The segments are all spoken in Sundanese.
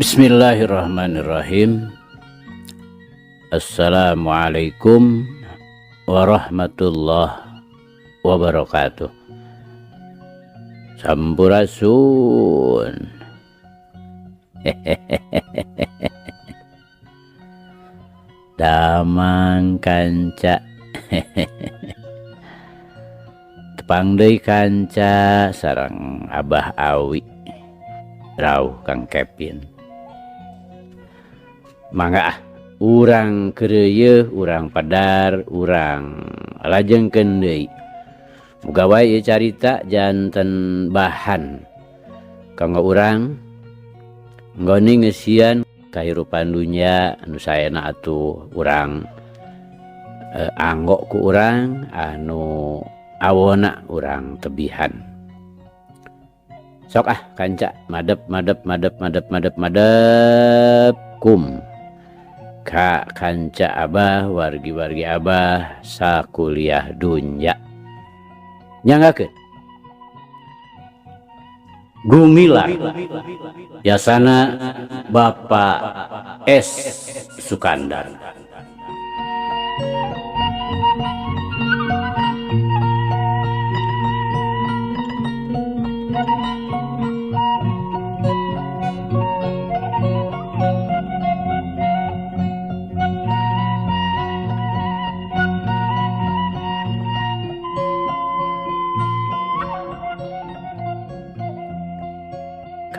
Bismillahirrahmanirrahim. Assalamualaikum warahmatullahi wabarakatuh. Sampurasun. Damang kanca. Tepang deui kanca sareng Abah Awi. Rauh Kang Kevin. Mangga ah, urang keureuyeun, urang padar, urang lajengkeun deui. Muga wae ieu carita janten bahan kanggo urang nggoni ngeusian kahirupan dunya anu saena atuh urang anggo ku urang anu awona urang tebihan. Sok ah kanca madep madep madep madep madep madep kum ka kanca abah wargi-wargi abah sakuliah dunya. Nyanggakeun Gumilar Yasana Bapak S Sukandar.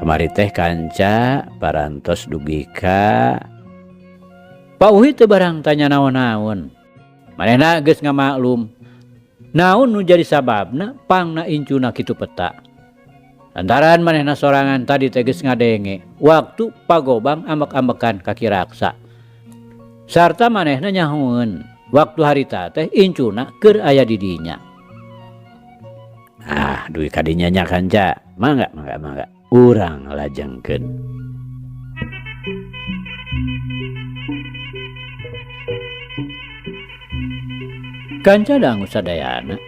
Kamari teh kanca parantos dugi ka Pak Uhi teu barang tanya naon-naon. Manehna geus ngamaklum naon nu jadi sababna pangna incuna kitu peta. Lantaran manehna sorangan tadi teh geus ngadenge waktu pagobang ambek-ambekan ka Ki Raksa. Sarta manehna nyahoeun waktu harita teh incuna keur aya di dinya. Ah, duit kadinya nya kanca. Mangga, mangga, mangga. Urang lajengkeun. Kanca dangu sadayana.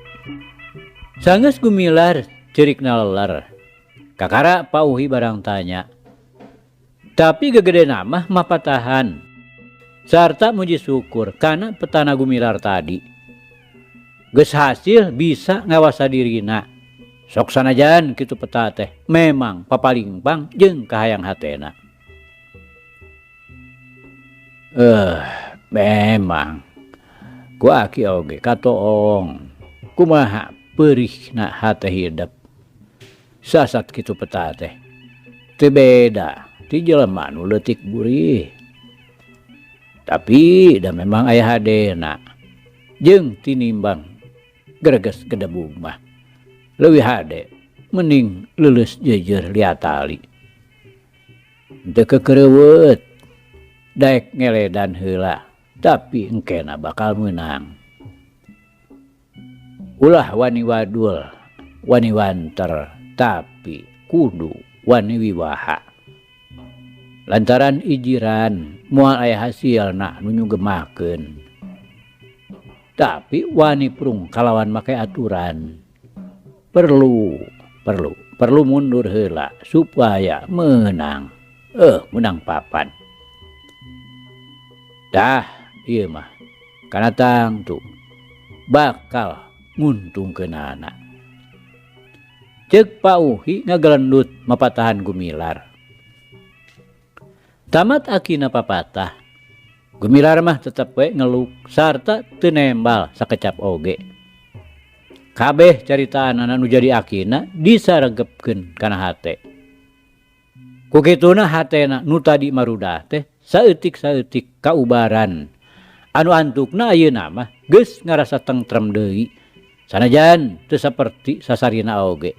Sanggeus gumilar ceurik naleler. Kakara Pak Uhi barang tanya. Tapi gegedena mah mapatahan. Sarta muji syukur kana petana gumilar tadi. Geus hasil bisa ngawasa dirina. Sok sanajan kitu peta teh memang papalingpang jeung kahayang hatena. Memang ku aki oge katoong kumaha peurihna hate hidep. Sasat kitu peta teh teu beda ti jelema nu leutik burih. Tapi da memang aya hadena jeung tinimbang greges gedebug mah. Leuwih hade mending leuleus jeujeur liatali. Teu kekereuweut daek ngeledan heula tapi engkena bakal meunang. Ulah wani wadul, wani wanter, tapi kudu wani wiwaha. Lantaran ijiran moal aya hasilna nu nyugemakeun. Tapi wani prung kalawan make aturan. Perlu, perlu, perlu mundur heula supaya menang. Menang papan. Dah, ieu mah kana tangtu bakal nguntungkeunana. Ceuk Pak Uhi ngagelendut mapatahan Gumilar. Tamat akina papatah. Gumilar mah tetep we ngeluk sarta teu nembal sakecap oge. Kabeh caritaan anu jadi akina disaregepkeun kana hate. Ku kituna hatena nu tadi marudah teh saeutik-saeutik kaubaran. Anu antukna ayeuna mah geus ngarasa tentrem deui. Sanajan teu saperti sasarina oge.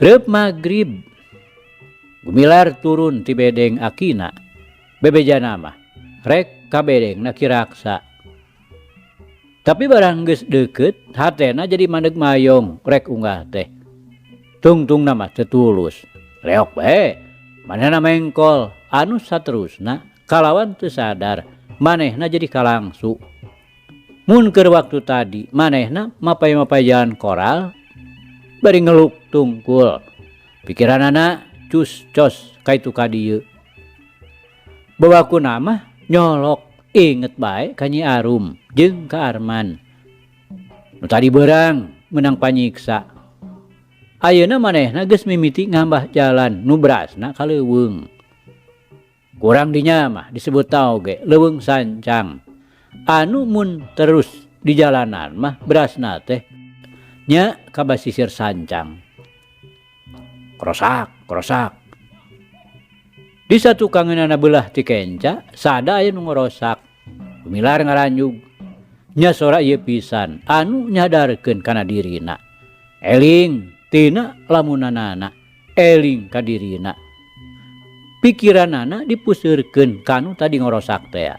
Reup magrib Gumilar turun ti bedeng akina. Bebejana mah rek ka bedengna Ki Raksa. Tapi barang geus deukeut hatena jadi mandeg mayong rek unggah teh. Tungtungna mah teu tulus. Leok bae manehna mengkol anu saterusna kalawan teu sadar manehna jadi kalangsu. Mun keur waktu tadi manehna mapay-mapay jalan koral Bari ngeluk tungkul. Pikiranana cus cos kaitu ka dieu. Bawakuna mah nyolok inget bae ka Nyi Arum jeung ka Arman. Nu tadi beurang meunang panyiksa. Ayeuna manehna geus mimiti ngambah jalan nu berasna ka leuweung. Kurang dinya mah disebut oge leuweung sancang. Anu mun terus di jalanan mah berasna teh nya ka basisir sancang. Krosak, krosak. Di satukangeunana beulah ti kenca sada aya nu ngorosak. Gumilar ngaranjug. Nya sora ieu pisan anu nyadarkeun kana dirina. Eling tina lamunanana, eling ka dirina. Pikiranana dipuseurkeun ka nu tadi ngorosak tea.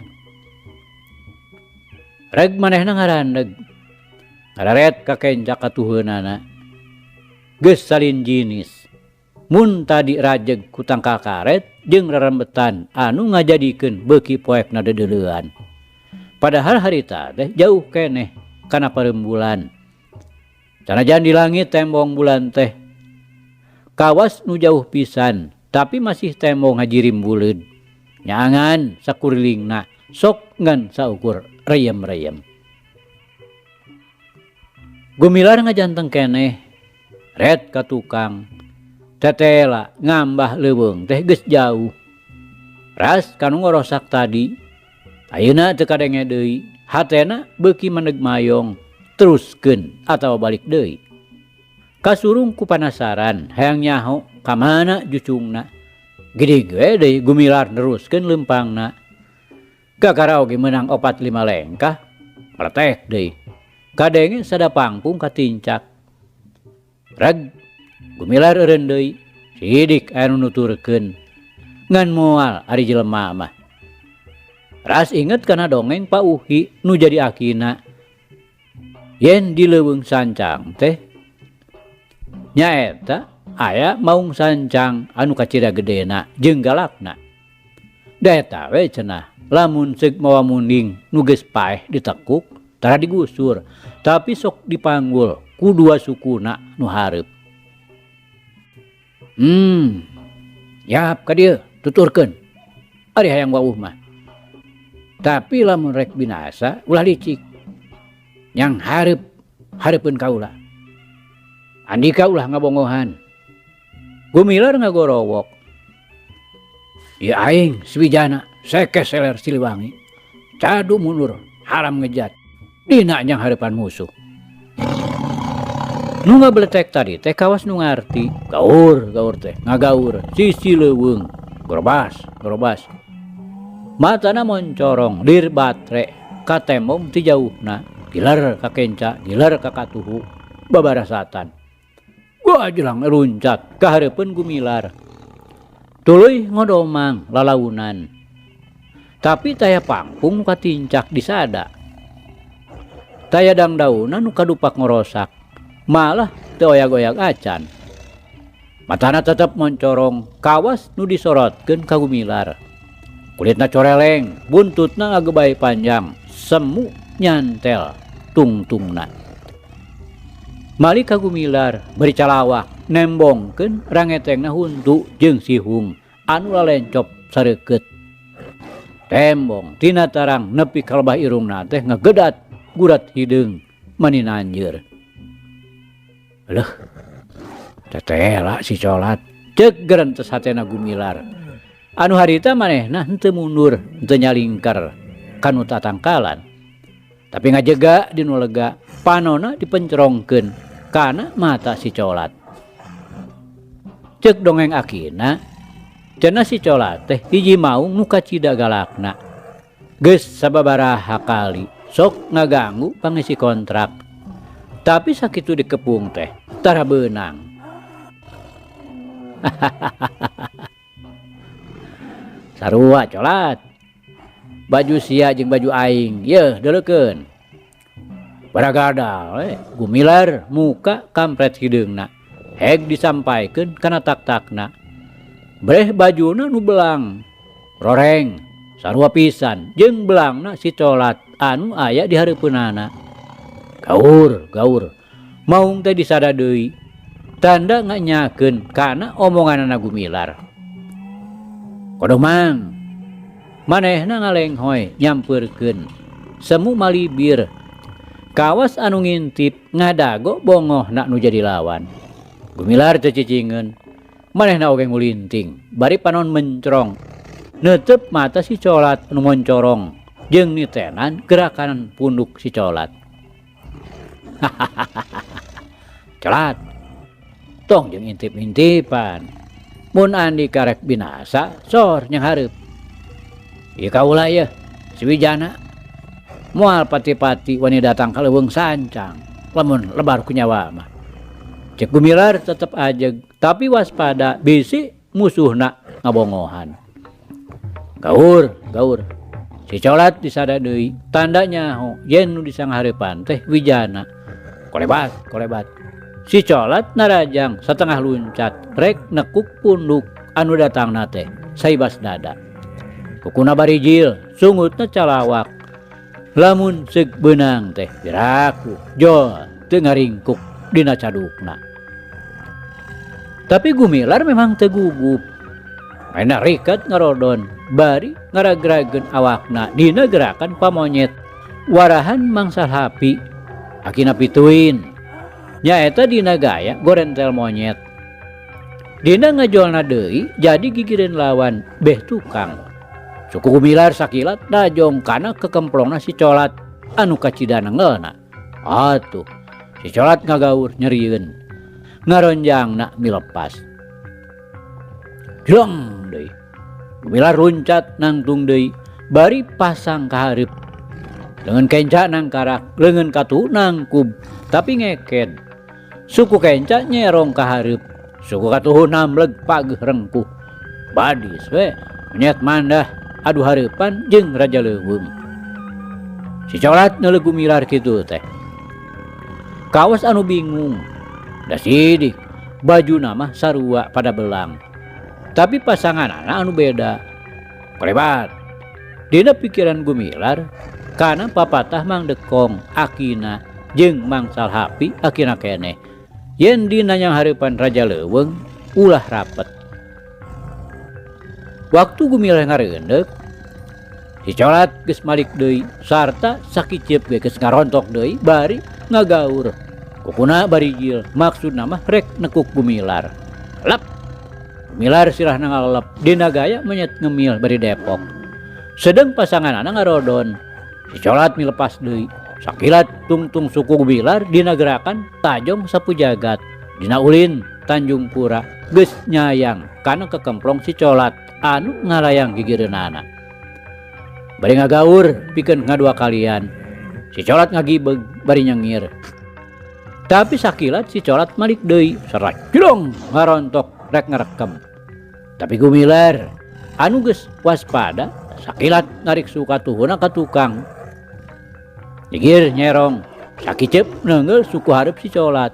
Reg manehna ngarandeg. Ngararet ka kenca katuheunana. Geus salin jinis. Mun tadi rajeg ku tangkal karet jeung rerembetan anu ngajadikeun beuki poekna deudeulean. Padahal harita teh jauh keneh kana parembulan. Sanajan di langit tembong bulan teh kawas nu jauh pisan, tapi masih tembong ngajirim buleud. Nyaangan sakurilingna sok ngan saukur reyem-reyem. Gumilar ngajanteng keneh, ret ka tukang. Tetela ngambah leuweung teh geus jauh. Ras kanu ngorosak tadi. Ayeuna teu kadenge deui, hatena beuki maneg mayong, teruskeun atawa balik deui. Kasurung ku panasaran hayang nyaho ka mana jucungna. Gidig we deui Gumilar neruskeun leumpangna. Kakara oge meunang 4-5 lengkah, meletek deui. Kadenge sada pangpung katincak. Reg Gumilar eureun deui, sidik aya nu nuturkeun. Ngan moal ari jelema mah. Ras inget kana dongeng Pak Uhi nu jadi akina. Yen di leuweung sancang teh nyaeta aya maung sancang anu kacida gedena jeung galakna. Da eta we cenah lamun seuk mawa munding nu geus paeh ditekuk tara digusur, tapi sok dipanggul ku dua sukuna nu hareup. Yap ka dieu tuturkeun. Ari hayang wawuh mah. Tapi lamun rek binasa ulah licik. Yang hareup hareupeun kaula. Andika ulah ngabongohan. Gumilar ngagorowok. Ieu aing Swijana sekes seler Siliwangi. Cadu mundur haram ngejat. Dina nyang hareupan musuh. Nu ngabeletek tadi teh kawas nu ngarti. Gaur, gaur teh, ngagaur, sisi leuweung, gorobas, gorobas. Matana moncorong, lir batre, katembong ti jauhna, gilar ka kenca, gilar ka katuhu, babarasatan. Wah jelang runcat ka hareupeun Gumilar. Tuluy ngodomang lalaunan. Tapi taya pangpung nu katincak disada. Taya dangdauna nu kadupak ngorosak. Malah teu oyag-oyag acan. Matana tetep moncorong, kawas nu disorotkeun ka Gumilar. Kulitna coreleng, buntutna ngagebay panjang, semu nyantel tungtungna. Malik ka Gumilar bari calawak nembongkeun rangetengna huntu jeung sihung anu lalencop sareukeut. Tembong tina tarang nepi ka lebah irungna teh ngagedat gurat hideung mani nanjeur. Leuh, tetela si colat, ceuk gerentes hatena Gumilar. Anu harita manehna henteu mundur, henteu nyalingker kanu tatangkalan. Tapi ngajega di nu lega, panona dipencerongkeun kana mata si colat. Ceuk dongeng akina, cenah si colat teh hiji maung nu kacida galakna. Geus sababaraha kali sok ngaganggu pangisi kontrak. Tapi sakitu dikepung teh tara beunang. Sarua colat. Baju sia jeung baju aing, yeuh deuleukeun. Baragada we Gumilar muka kampret hideungna. Heg disampaikeun kana tak-takna. Breh bajuna nu belang. Roreng sarua pisan jeung belangna si colat anu aya di hareupeunana. Gaur, gaur. Maung teh disada deui. Tanda ngenyakeun kana omonganana Gumilar. Kodoh mang. Manehna ngalenghoy nyampeurkeun. Semu malibir. Kawas anu ngintip ngadago bongohna nu jadi lawan. Gumilar teu cicingeun. Manehna oge ngulinting bari panon mencrong. Neuteub mata si Colat nu moncorong jeung nitenan gerakan punduk si Colat. Colat. Tong jeung intip-intipan. Mun andika rek binasa sor nyanghareup. Ieu kaula yeuh si Wijana. Moal pati-pati wani datang ka leuweung sancang lamun lebar ku nyawa mah. Cek Gumilar tetep ajeg tapi waspada bisi musuhna ngabongohan. Gaur, gaur. Si Colat disada deui tanda nyaho yen nu disanghareupan teh Wijana. Kolebat, kolebat. Si Colat narajang satengah luncat rek nekuk punduk anu datangna teh saibas dada. Kukuna barijil, sungutna calawak. Lamun seug beunang teh piraku jol teu ngaringkuk dina cadukna. Tapi Gumilar memang teu gugup. Maena rikat ngarodon bari ngaragrageun awakna dina gerakan pamonyet. Warahan mangsal hapi akina pituin. Nyaeta dina gaya gorentel monyet. Dina ngajolna deui jadi gigireun lawan beh tukang. Suku Gumilar sakilat najong kana kekemplongna si Colat anu kacida nenggelna. Atuh si Colat ngagaur nyerieun. Ngaronjangna milepas. Jleng deui. Gumilar luncat nangtung deui bari pasang ka hareup. Leungeun kenca nangkarak, leungeun katuhu nangkub, tapi ngeked. Suku kenca nyerong ka hareup, suku katuhu namleg pageuh rengkuh. Badis we, monyet mandah adu hareupan jeung Raja Leuweung. Si Colat neuleuk Gumilar kitu teh. Kawas anu bingung. Da sidik, bajuna mah sarua pada belang. Tapi pasanganana anu beda. Kolebat. Dina pikiran Gumilar kana papatah Mang Dekong akina jeung Mang Salhapi akina keneh. Yen dina nyanghareupan Raja Leuweung ulah rapet. Waktu Gumilar ngareundeup, si Colat geus malik deui sarta sakiceup ge geus ngarontok deui bari ngagaur. Kukuna barijil maksudna mah rek nekuk Gumilar. Lep. Gumilar sirahna ngalelep dina gaya monyet ngemil bari depok. Sedeng pasanganana ngarodon. Si Colat milepas deui. Sakilat tungtung suku Gumilar dina gerakan tajong sapu jagat. Dina ulin Tanjung Pura geus nyayang kana kekemplong si Colat anu ngalayang gigireunana. Bari ngagaur pikeun ngadua kalian. Si Colat ngagibeg bari nyengir. Tapi sakilat si Colat malik deui sarta jlong ngarontok rek ngarekem. Tapi Gumilar anu geus waspada sakilat narik suku katuhuna ka tukang. Gigir nyerong sakiceup neunggeul suku hareup si Colat.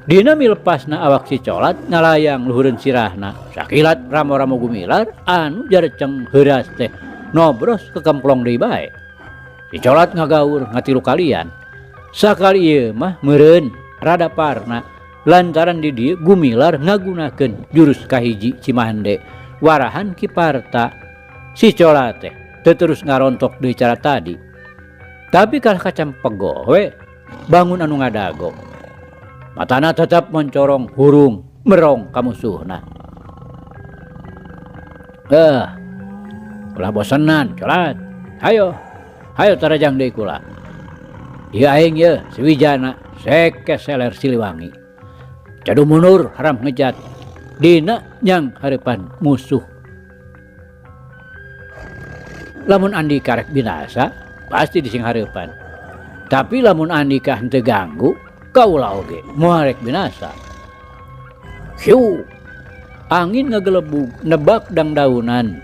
Dina milepasna awak si Colat ngalayang luhureun sirahna. Sakilat ramo-ramo Gumilar anu jareceng heuras teh nobros kekemplong deui bae. Si Colat ngagaur ngatilu kalian. Sakali ieu mah meureun rada parna lantaran di dieu Gumilar ngagunakeun jurus kahiji Cimande warahan Ki Parta. Si Colat teh teu terus ngarontok deui cara tadi. Tapi kalah kacam pegoh we bangun anu ngadago. Matana tetap moncorong hurung merong ka musuhna. Ulah bosenan Colat. Hayo, hayo tarajang deui kula. Ieu aing yeuh si Wijana seke seler Siliwangi. Jadu mundur haram ngejat dina nyang hareupan musuh. Lamun andika rek binasa pasti dising hareupan. Tapi lamun andika henteu ganggu kaula oge moal rek binasa. Hiu. Angin ngagelebug nebak dangdaunan.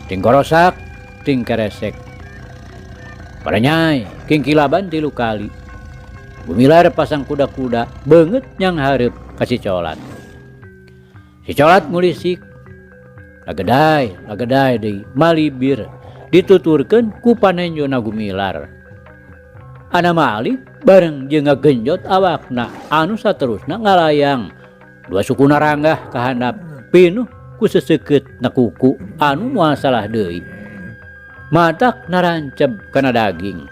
Ting korosak, ting keresek. Paranyai kingkilaban 3 kali. Gumilar pasang kuda-kuda beungeut nyang hareup ka si Colat. Si Colat ngulisik. Lagedai, lagedai deui malibir dituturkeun ku panenjona Gumilar. Ana Malik bareng jeung ngagenjot awakna anu saterusna ngalayang. Dua sukuna ranggah ka handap pinuh ku seseukeut na kuku anu moal salah deui. Matak naranceb kana daging.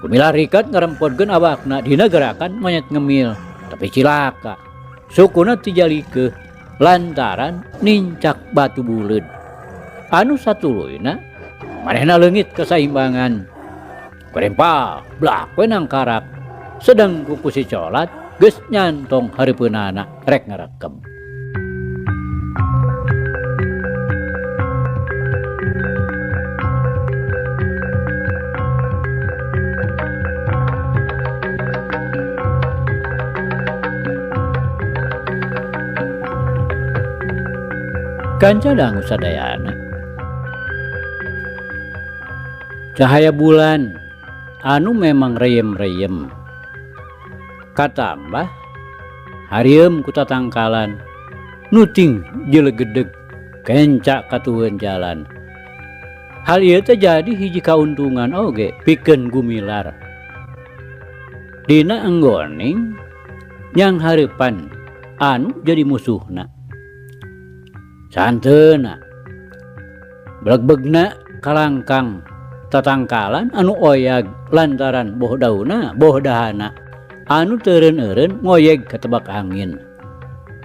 Gumilar rikat ngarempodkeun awakna dina gerakan monyet ngemil, tapi cilaka. Sukuna tijalikeuh lantaran nincak batu buleud. Anu satuluyna manehna leungit kesaimbangan. Gorempal blak we nangkarak. Sedang kuku si colat geus nyantong hareupeunana rek ngarekeb. Kanca dangu sadayana. Cahaya bulan anu memang reyem-reyem. Katambah harieum ku tatangkalan nuting jelegedeg kenca katuheun jalan. Hal ieu teh jadi hiji kauntungan oge pikeun Gumilar. Dina enggoning nyang hareupan anu jadi musuhna. Santeuna blegbegna kalangkang tatangkalan anu oyag lantaran boh dauna boh dahana anu teureun-eureun ngoyeg katebak angin.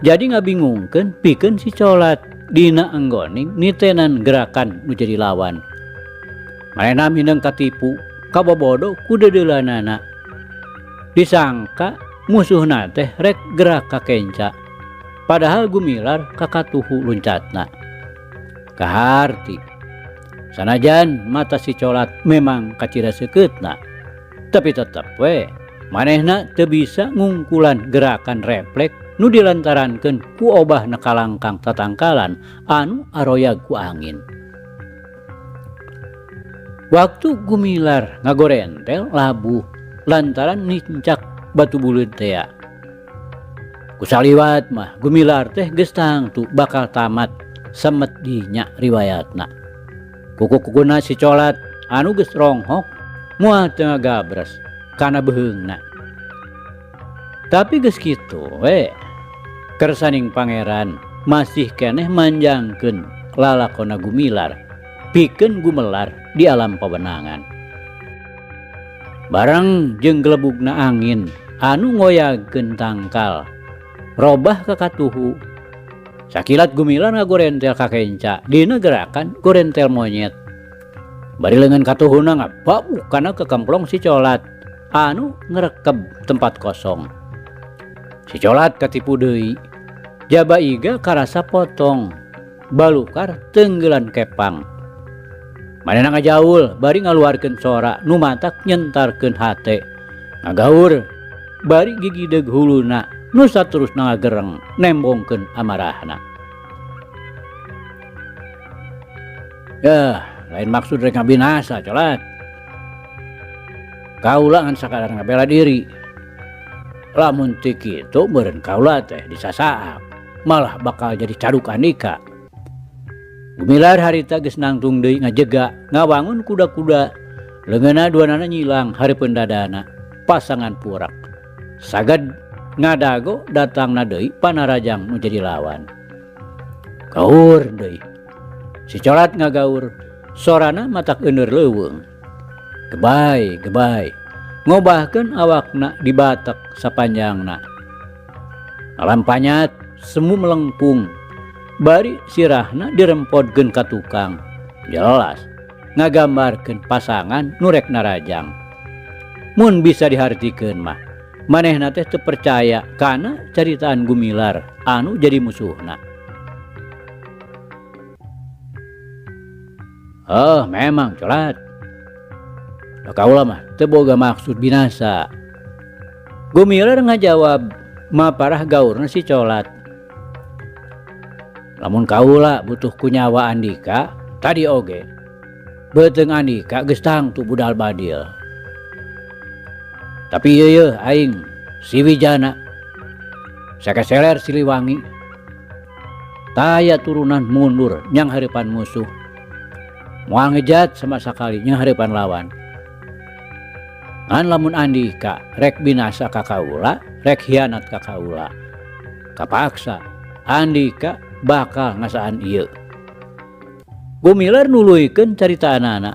Jadi ngabingungkeun pikeun si colat dina enggoning nitenan gerakan nu jadi lawan. Manehna mineng katipu kabobodo ku dedeulanana. Disangka musuhna teh rek gerak ka kenca. Padahal Gumilar kakatuhu luncatna. Kaharti. Sanajan mata si colat memang kacida seukeutna, tapi tetep we manehna teu bisa ngungkulan gerakan refleks nu dilantarankeun ku obahna kalangkang tatangkalan anu aroyag ku angin. Waktu Gumilar ngagorentel labuh lantaran nincak batu buleud tea. Kusaliwat mah Gumilar teh geus tangtu bakal tamat semet dinya riwayatna. Kuku-kukuna si colat anu geus ronghok moal teu ngagabres kana beuheungna. Tapi geus kitu we kersaning pangeran masih keneh manjangkeun lalakona Gumilar pikeun gumelar di alam pawenangan. Bareng jeung gelebugna angin anu ngoyagkeun tangkal robah ka katuhu. Sakilat Gumilar ngagorentel ka kenca dina gerakan gorentel monyet. Bari leungeun katuhuna ngababuk kana kekemplong si colat anu ngrekeb tempat kosong. Si colat katipu deui. Jaba iga karasa potong, balukar tenggelan kepang. Manehna ngajaul bari ngaluarkeun sora nu matak nyentarkeun hate. Ngagaur bari gigideg huluna nu saterusna ngagereng nembongkeun amarahna. Yah, lain maksud rek ngabinasa colat. Kaula ngan sakadar ngabela diri. Lamun ti kitu meureun kaula teh disasaap, malah bakal jadi caduk andika. Gumilar harita geus nangtung deui ngajega ngawangun kuda-kuda. Leungeunna duanana nyilang hareupeun dadana pasangan purak. Saged ngadago datangna deui panarajang nu jadi lawan. Gaur deui. Si colat ngagaur, sorana matak euneur leuweung. Gebai, gebai. Ngobahkeun awakna dibatek sapanjangna. Ngalampanyat semu melengkung. Bari sirahna dirempodkeun ka tukang. Jelas ngagambarkeun pasangan nu rek narajang. Mun bisa dihartikeun mah manehna teh teu percaya kana caritaan Gumilar anu jadi musuhna. Oh, memang colat. Da kaula mah teu boga maksud binasa. Gumilar ngajawab maparah gaurna si colat. Lamun kaula butuh ku nyawa andika tadi oge. Beuteung andika geus tangtu budal badil. Tapi ieu yeuh aing si Wijana sakeseler Siliwangi taya turunan mundur nyang hareupan musuh. Moal ngejat sama sakali nyang hareupan lawan. Ngan lamun andika rek binasa ka kaula, rek hianat ka kaula. Kapaksa andika bakal ngasaan ieu. Gumilar nuluykeun caritaanana.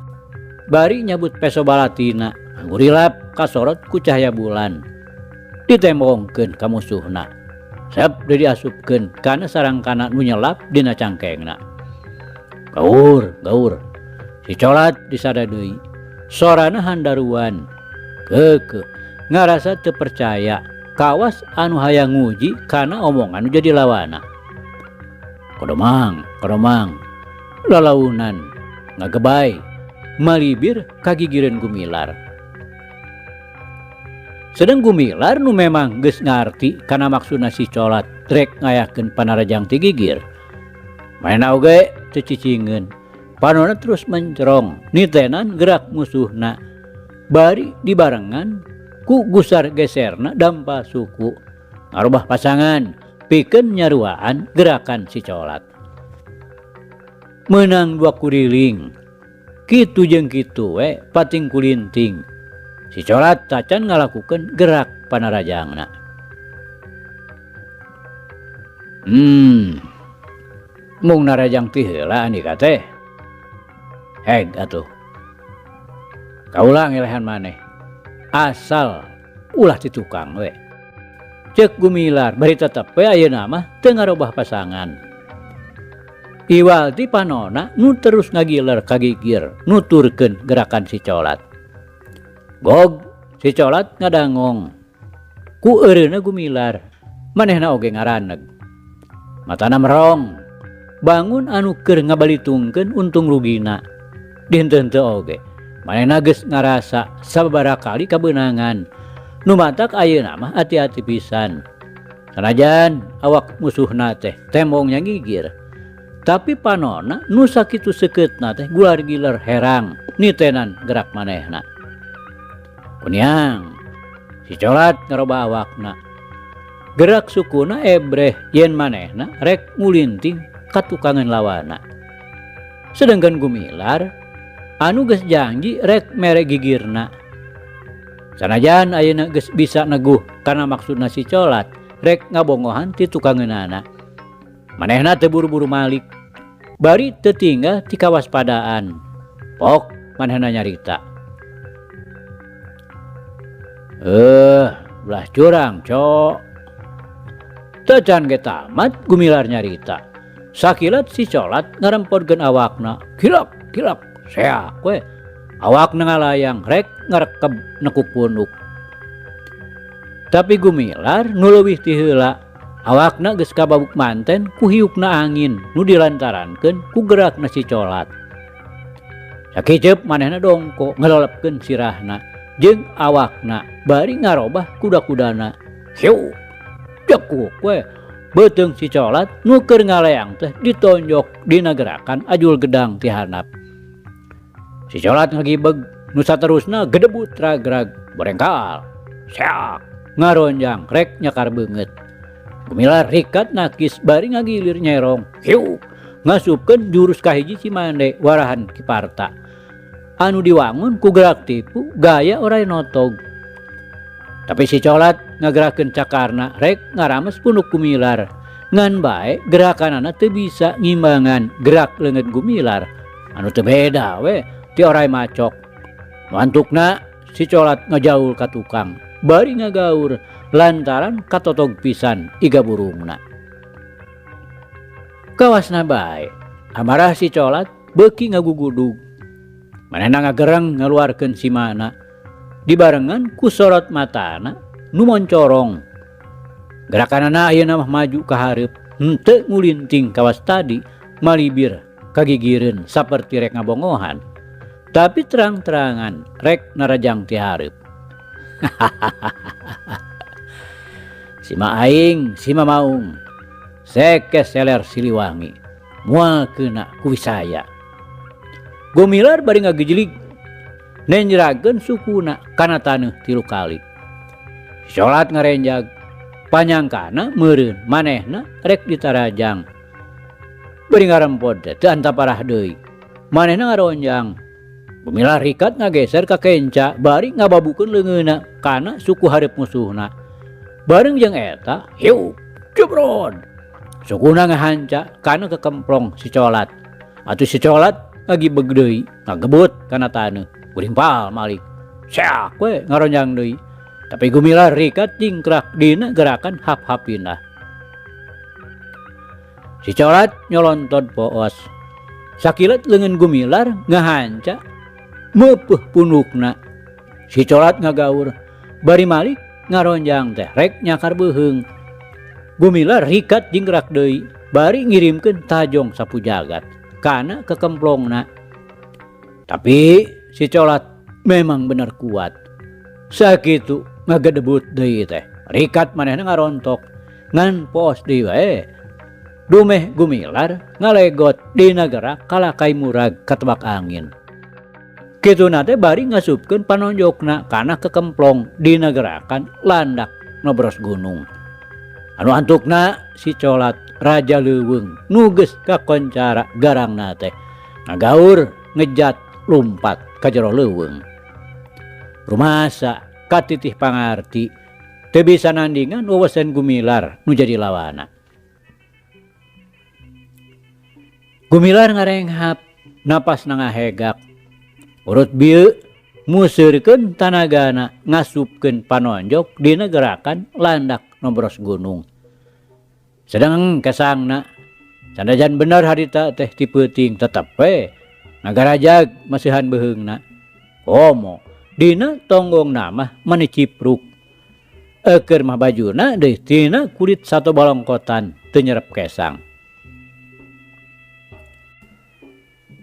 Bari nyabut peso balatina, ngurilap kasorot ku cahaya bulan. Ditembongkeun ka musuhna. Sep deui diasupkeun kana sarangkana nu nyelap dina cangkengna. Gaur, gaur. Si colat disada deui. Sorana handaruan. Keukeuh ngarasa teu percaya kawas anu hayang nguji kana omongan nu jadi lawana. Kodomang, kodomang. Lalaunan ngagebay malibir kagigireun Gumilar. Sedeng Gumilar nu memang geus ngarti kana maksudna si colat rek ngayakeun panarajang ti gigir. Manehna oge teu cicingeun. Panona terus mencerong nitenan gerak musuhna. Bari dibarengan ku gusar geserna dampa suku ngarubah pasangan pikeun nyaruaan gerakan si colat. Meunang dua kuriling kitu jeung kitu we pating kulinting si colat tacan ngalakukeun gerak panarajangna. Mung narajang ti heula andika teh. Heg atuh. Kaula ngelehan maneh. Asal ulah ti tukang we. Ceuk Gumilar bari tetep we ayeuna mah teu ngarobah pasangan. Iwal ti panona nu terus ngagiler kagigir nuturkeun gerakan si colat. Gog si colat ngadangong. Ku eureuna Gumilar manehna oge ngaraneg. Matana merong. Bangun anu keur ngabalitungkeun untung rugina. Dihenteu-henteu oge. Manehna geus ngarasa sababaraha kali kabeunangan. Nu matak ayeuna mah ati-ati pisan. Sanajan awak musuhna teh tembongnya gigir. Tapi panona nu sakitu seukeutna teh gular-giler herang nitenan gerak manehna. Kuniang si colat ngaroba awakna. Gerak sukuna ebreh yen manehna rek ngulinting katukangan lawana. Sedangkan Gumilar anu geus janji rek mere gigirna. Sanajan ayeuna geus bisa neguh kana maksudna si colat rek ngabongohan ti tukangeunana. Manehna teu buru-buru malik. Bari teu tinggal ti kawaspadaan. Pok manehna nyarita. Belah curang, cok. Teu can ge tamat Gumilar nyarita. Sakilat si colat ngarempodkeun awakna. Kilak, kilak. Seak we. Awakna ngalayang rek ngarekeb nekuk punuk. Tapi Gumilar nu leuwih ti heula awakna geus kababuk manten ku hiukna angin nu dilantarankeun ku gerakna si colat. Sakiceup manehna dongko ngelelepkeun sirahna jeung awakna bari ngarobah kuda-kudana. Hiu, jekuk we. Beuteung si colat nu keur ngaleang teh ditonjok dina gerakan ajul gedang ti handap. Si colat ngagibeg nu saterusna gedebut ragrag borengkal. Seak ngaronjang rek nyakar beungeut. Gumilar rikat nakis bari ngagilir nyerong. Hiu ngasupkeun jurus kahiji Cimande warahan Kiparta. Anu diwangun ku gerak tipu gaya oray notog. Tapi si colat ngagerakeun cakarna rek ngarames punuk Gumilar. Ngan bae gerakanana teu bisa ngimbangan gerak leungeun Gumilar. Anu teu beda we ti oray macok. Mantukna si colat ngajaul ka tukang bari ngagaur lantaran katotog pisan iga burungna. Kawasna bae amarah si colat beuki ngagugudug. Manehna ngagereng ngaluarkeun simana dibarengan ku sorot matana nu moncorong. Gerakanana ayeuna mah maju ka hareup henteu ngulinting kawas tadi malibir kagigireun saperti rek ngabongohan. Tapi terang-terangan rek narajang ti hareup. Sima aing, sima maung. Seke seler Siliwangi. Moal keuna ku wisaya. Gumilar bari ngagejelig nenjrageun sukuna kana taneuh 3 kali. Salat ngarenjag panyangkana meureun manehna rek ditarajang. Bari ngarempod teh teu antaparah deui. Manehna ngaronjang. Gumilar rikat ngageser ka kenca bari ngababukeun leungeunna kana suku hareup musuhna. Bareng jeung eta, hiup, jebrod. Sukuna ngahanca kana kekemplong si colat. Atuh si colat ngagibeg deui, ngagebut kana taneuh. Gurimpal malik. Seak we ngaronjang deui. Tapi Gumilar rikat jingkrak dina gerakan hap-hap pindah. Si colat nyolontod poos. Sakilat leungeun Gumilar ngahanca meupeah pundukna. Si colat ngagaur bari malik ngaronjang teh rek nyakar beuheung. Gumilar rikat jingkrak deui bari ngirimkeun tajong sapu jagat kana kekemplongna. Tapi si colat memang bener kuat. Sakitu ngagedebut deui teh. Rikat manehna ngarontok ngan poos deui wae. Dumeh Gumilar ngalegot dina gerak kalakai murag katebak angin. Kituna teh bari ngasupkeun panonjokna kana kekemplong dina gerakan landak nobros gunung. Anu antukna si colat raja leuweung nu geus kakoncara garangna teh ngagaur ngejat lumpat ka jero leuweung. Rumasa katitih pangarti teu bisa nandingan wewesen Gumilar nu jadi lawana. Gumilar ngarenghap napasna ngahegak. Urut bieu museurkeun tanagana ngasupkeun panonjok dina gerakan landak nobros gunung. Sedeng kesangna sanajan bener harita teh ti peuting tetep we ngagarajag masihan beuheungna. Komo dina tonggongna mah mani cipruk. Eukeur mah bajuna deui tina kulit sato balongkotan teu nyerep kesang.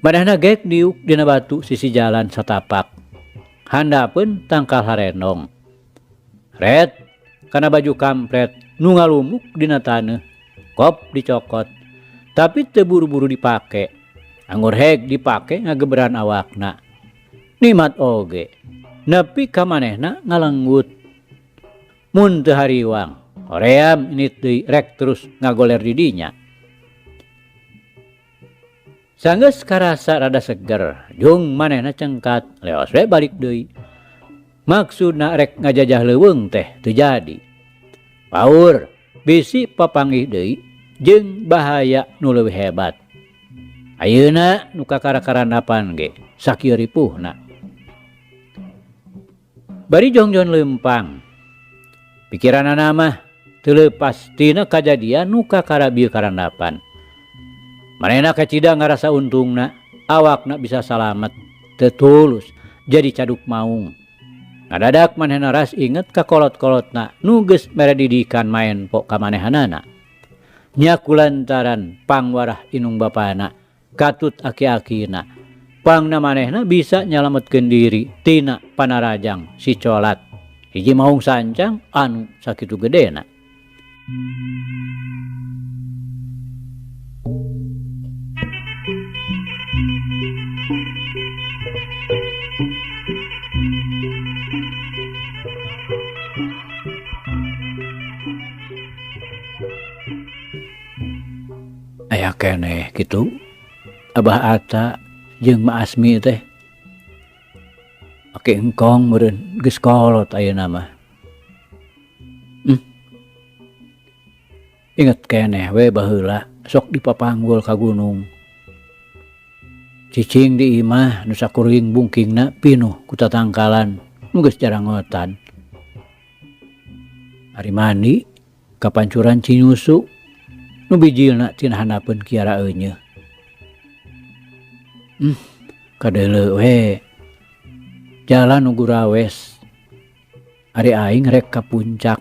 Manehna gek diuk dina batu sisi jalan satapak. Handapeun tangkal harendong. Red kana baju kampret nu ngalumuk dina taneuh, kop dicokot, tapi teu buru-buru dipake. Anggur heg dipake ngageberan awakna. Nikmat oge, nepi ka manehna ngalenggut. Mun teu hariwang, hoream init deui rek terus ngagoler di dinya. Sanggeus karasa rada seger, jung manehna cengkat, leos we balik deui. Maksudna rek ngajajah leuweung teh teu jadi. Paur bisi papanggih deui jeung bahaya nu leuwih hebat. Ayeuna nu kakara-karandapan ge sakieu ripuhna. Bari jongjon leumpang. Pikiranana mah teu leupas tina kajadian nu kakara bieu karandapan. Manehna kacida ngarasa untungna, awakna bisa salamet, teu tulus jadi caduk maung. Ngadadak manehna ras inget ka kolot-kolotna nu geus mere didikan maen pok ka manehanana. Nya kulantaran pangwarah inung bapana, katut aki-akina. Pangna manehna bisa nyalametkeun diri tina panarajang si colat. Hiji maung sancang anu sakitu gedena. Aya keneh kitu Abah Ata jeung Ma Asmi teh. Aki engkong meureun geus kolot ayeuna mah. Inget keneh we baheula sok dipapanggul ka gunung. Cicing di imah nu sakuring bungkingna pinuh ku tatangkalan nu geus jarangotan. Ari mandi ka pancuran Cinyusu nu bijilna tina handapeun Kiara Eunyeah. Kadeuleu we jalan nu gurawes. Ari aing rek ka puncak.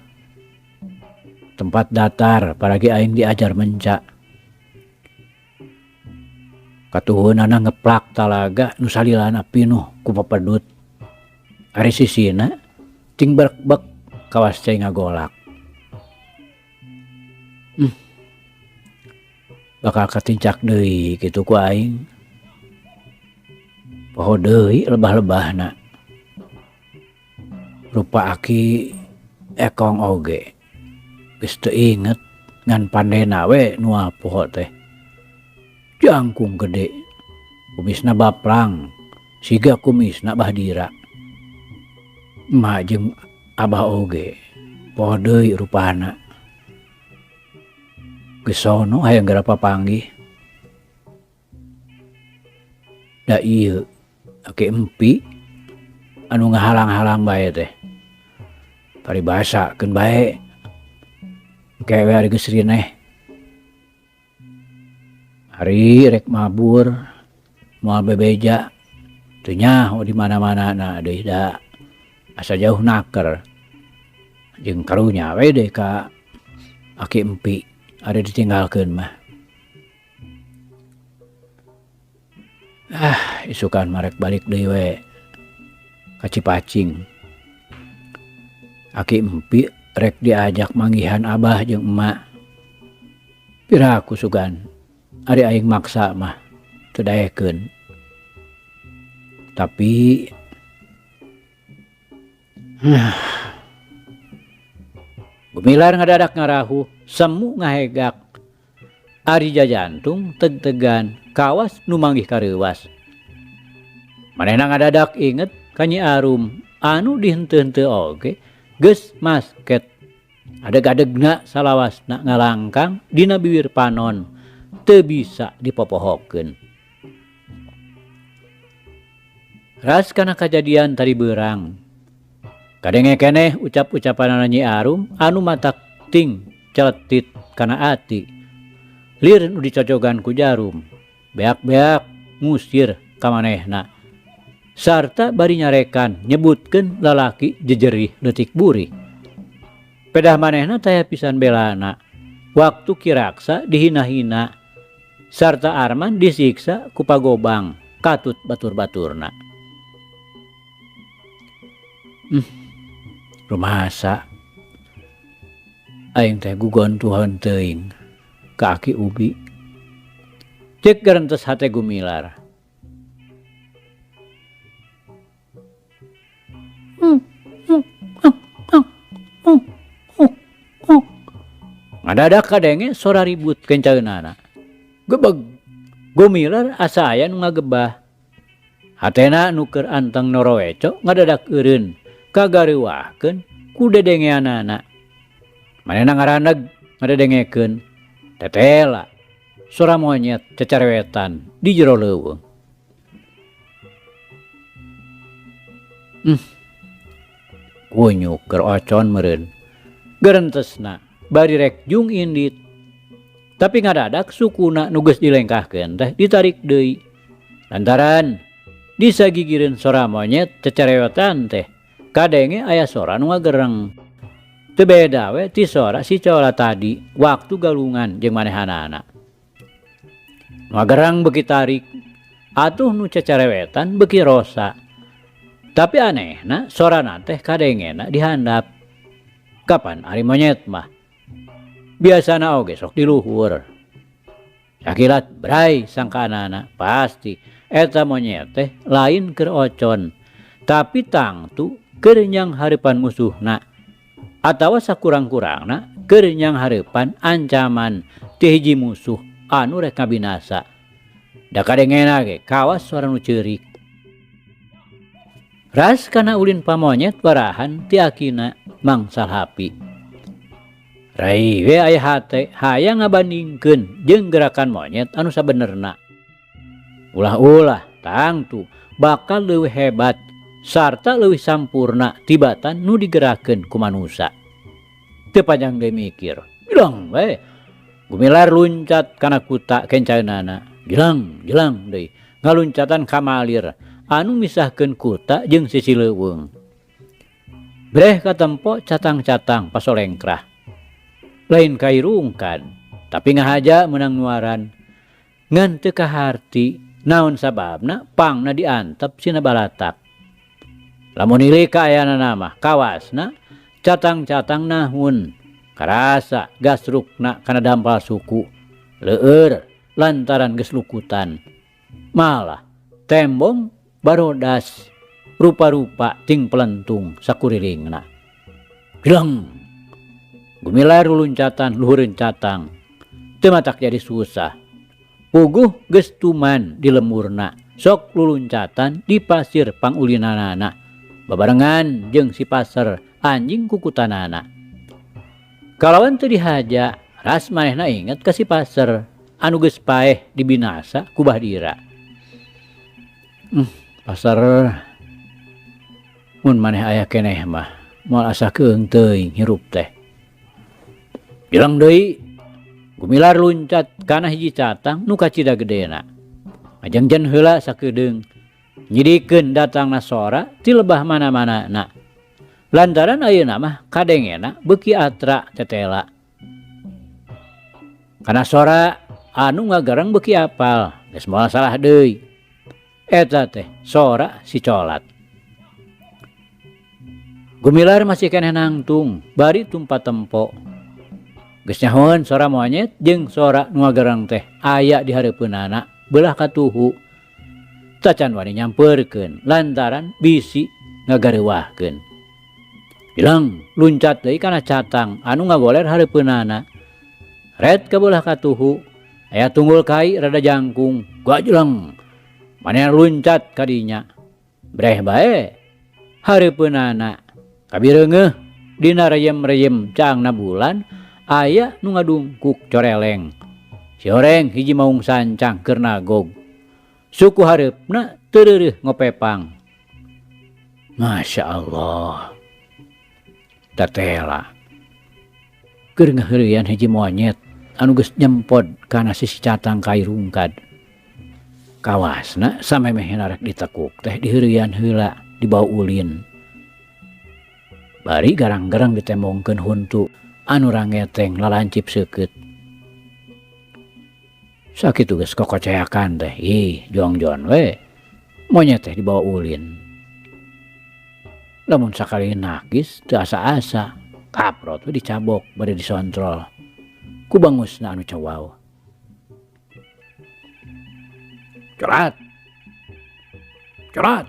Tempat datar paragi aing diajar menca. Katuhunana ngeplak talaga nu salilana pinuh ku papedut. Ari sisina ting berekbek kawas cai ngagolak. Bakal katincak deui kitu ku aing. Poho deui lebah-lebahna. Rupa aki ekong oge. Geus teu inget ngan pandena we nu poho teh. Jangkung gede, kumisna baplang, Siga kumisna Bah Dira. Emak jeung abah oge poho deui rupana. Geus sono hayang geura papanggih. Da ieu Aki Empi anu ngahalang-halang bae teh. Paribasa keun bae engke we ari geus rineh. Ari rek mabur moal bebeja teu nyaho di mana-mana na deui da asa jauh naker jeung karunya we deui ka Aki Empi ari ditinggalkeun mah. Ah isukan mah rek balik deui we ka Cipacing. Aki Empi rek diajak manggihan abah jeung emak. Piraku sugan ari aing maksa mah teu daekeun. Tapi Gumilar ngadadak ngarahuh, semu ngahegak. Ari jajantung teg-tegan kawas nu manggih kareuwas. Manehna ngadadak inget ka Nyi Arum anu dihenteu-henteu oge geus masket. Adeg-adegna salawasna ngalangkang dina biwir panon teu bisa dipopohokeun. Ras kana kajadian tadi beurang. Kadenge keneh ucap-ucapanana Nyi Arum anu matak ting celetit kana ati. Lir nu dicocogan ku jarum, beak-beak ngusir ka manehna. Sarta bari nyarekan nyebutkeun lalaki jejerih leutik burih. Pedah manehna taya pisan belana. Waktu Ki Raksa dihina-hina sarta Arman disiksa ku pagobang katut batur-baturna. Rumasa aing teh gugontuhan teuing ka Aki Ubi. Ceuk gerentes hate Gumilar. Ngadadak kadenge sora ribut kencaeunana. Gebeg. Gumilar asa aya nu ngagebah. Hatena nu keur anteng noroweco ngadadak eureun kagareuwahkeun ku dedengeanana. Manehna ngaraneg ngadedengekeun tetela sora monyet cacarewetan di jero leuweung. Kunyuk keur ocon meureun. Gerentesna bari rek jung indit. Tapi ngadadak sukuna nu geus dilengkahkeun teh ditarik deui. Lantaran disagigireun sora monyet cacarewetan teh kadenge aya sora nu ngagereng. Teu beda we ti sora si Cola tadi waktu galungan jeung manehanana. Nu ngagereng beuki tarik, atuh nu cacarewetan beuki rosa. Tapi anehna sorana teh kadengena di handap. Kapan ari monyet mah? Biasana oge sok di luhur. Sakilat bray sangkaanana pasti eta monyet teh lain keur ocon, tapi tangtu keur nyang hareupan musuhna atawa sakurang-kurangna keur nyang hareupan ancaman ti hiji musuh anu rek ngabinasa. Da kadengena ge kawas suara nu ceurik. Ras kana ulin pamonyet warahan ti akina Mang Salhapi. Rai we aya hate hayang ngabandingkeun jeung gerakan monyet anu sabenerna. Ulah-ulah tangtu bakal leuwih hebat sarta leuwih sampurna tibatan nu digerakkeun ku manusa. Teu panjang deui mikir, jelang we. Gumilar luncat kana kuta kencaeunana, jelang jelang deui ngaluncatan ka malir anu misahkeun kuta jeung sisi leuweung. Breh katempo catang-catang pasolengkrah. Lain kairungkan, tapi ngahaja meunang nuaran. Ngan teu kaharti naon sababna pangna diantep sina balatak. Lamun ieu kaayaanana mah kawasna catang-catang nahun. Karasa gasrukna kana dampal suku. Leueur lantaran geus lukutan. Malah tembong barodas rupa-rupa ting pelentung sakurilingna. Jeleng. Gumilar luncatan luhureun catang. Teu matak jadi susah. Puguh geus tuman di lemurna Sok luluncatan di pasir pangulinanana babarengan jeung si Paser anjing kukutanana. Kalawan teu dihaja, ras manehna inget ka si Paser anu geus paeh dibinasa ku Bahdira. Paser mun maneh aya keneh mah moal asa keung teuing hirup teh. Jeleng deui Gumilar luncat kana hiji catang nu kacida gedena. Ngajengjen heula sakedeung nyidikeun datangna sora ti lebah mana-mana na. Lantaran ayeuna mah kadengena beuki atra tetela. Kana sora anu ngagereng beuki apal, geus moal salah deui. Eta teh sora si Colat. Gumilar masih keneh nangtung bari tumpa tempo. Geus nyahoeun sora monyet jeung sora nu ngagereng teh aya di hareupeunana beulah katuhu. Tacan wani nyampeurkeun lantaran bisi ngagareuwahkeun. Dileng luncat deui kana catang anu ngagoler hareupeunana. Ret ka beulah katuhu aya tunggul kai rada jangkung gajleng manehna luncat ka dinya. Breh bae hareupeunana kabireungeuh dina reyem-reyem caangna bulan aya nu ngadungkuk coreleng. Si horeng hiji maung sancang keur nagog. Suku hareupna teu reureuh ngopepang. Masya Allah. Tatela. Keur ngaheureuyan hiji monyet anu geus nyempod kana sisi catang kai rungkad. Kawasna samemehna rek ditekuk teh diheureuyan heula dibawa ulin. Bari garang-garang ditembongkeun huntu anu rangeteng lalancip seukeut. Sakitu geus kokoceakan teh, ih jongjon we. Monyet teh dibawa ulin. Lamun sakali nakis teu asa-asa, kaprot we dicabok bari disontrol. Ku bangusna anu cowau. Colat. Colat.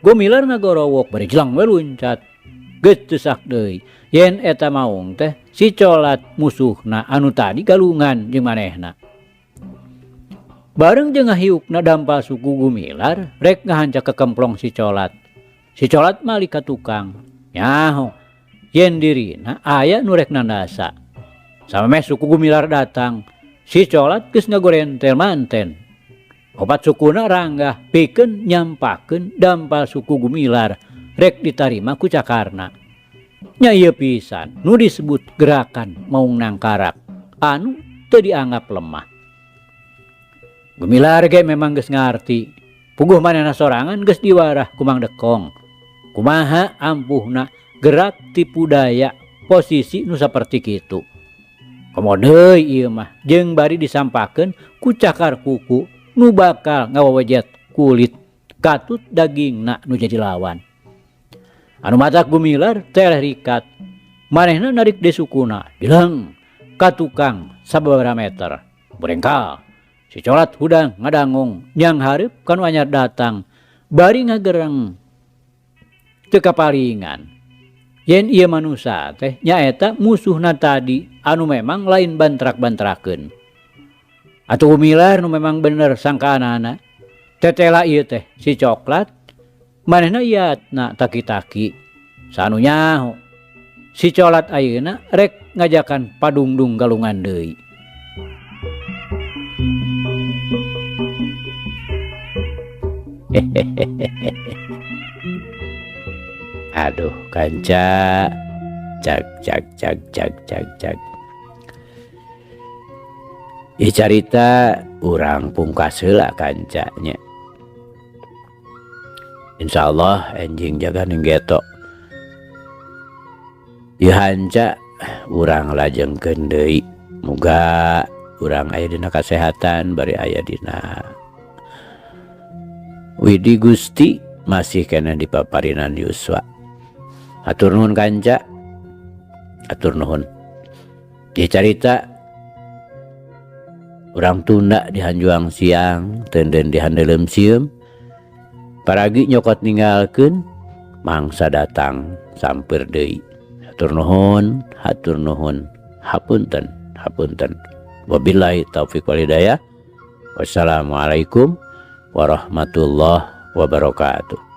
Gumilar ngagorowok bari jelang we luncat. Geus teu sak deui. Yen eta maung teh si Colat musuhna anu tadi galungan jeung manehna. Bareng jeung ngahiukna dampal suku Gumilar rek ngahancak kekemplong si Colat. Si Colat malik ka tukang. Nyaho yen dirina aya nu rek nandasa. Samemeh suku Gumilar datang, si Colat geus ngagorentel manten. Opat sukuna ranggah pikeun nyampakeun dampal suku Gumilar rek ditarima ku cakarna. Nya ieu pisan nu disebut gerakan maung nangkarak anu teu dianggap lemah. Gumilar ge memang geus ngarti. Puguh manehna sorangan geus diwarah ku Mang Dekong. Kumaha ampuhna gerak tipu daya posisi nu saperti kitu. Komo deui ieu mah jeung bari disampakeun ku cakar kuku nu bakal ngawewejet kulit katut dagingna nu jadi lawan. Anu matak Gumilar tereh rikat. Manehna narik desukuna dileng ka tukang sababaraha meter. Burengkal. Si Colat hudang ngadangong nyang hareup ka nu anyar datang bari ngagereng teu kapalingan. Yen ieu manusa teh nyaeta musuhna tadi anu memang lain bantrak-bantrakeun. Atuh Gumilar nu memang bener sangkaanana tetela ieu teh si Coklat manehna iatna taki-taki. Sanu nyaho si Colat ayeuna rek ngajakan padungdung galungan deui. Aduh kanca cag cag cag cag cag cag. Ieu carita urang pungkas heula kancanya. Insyaallah enjing jaga ning geto. Ieu hanca urang lajengkeun deui. Muga urang aya dina kasehatan bari aya dina Widi Gusti masih kena di paparinan yuswa. Hatur nuhun kanca. Hatur nuhun. Ieu carita urang tunda di hanjuang siang, tenden di handeuleum sieum. Paragi nyokot ninggalkeun mangsa datang sampeur deui. Hatur nuhun, hatur nuhun. Hapunten, hapunten. Wabillahi taufik wal hidayah. Wassalamualaikum Warahmatullahi wabarakatuh.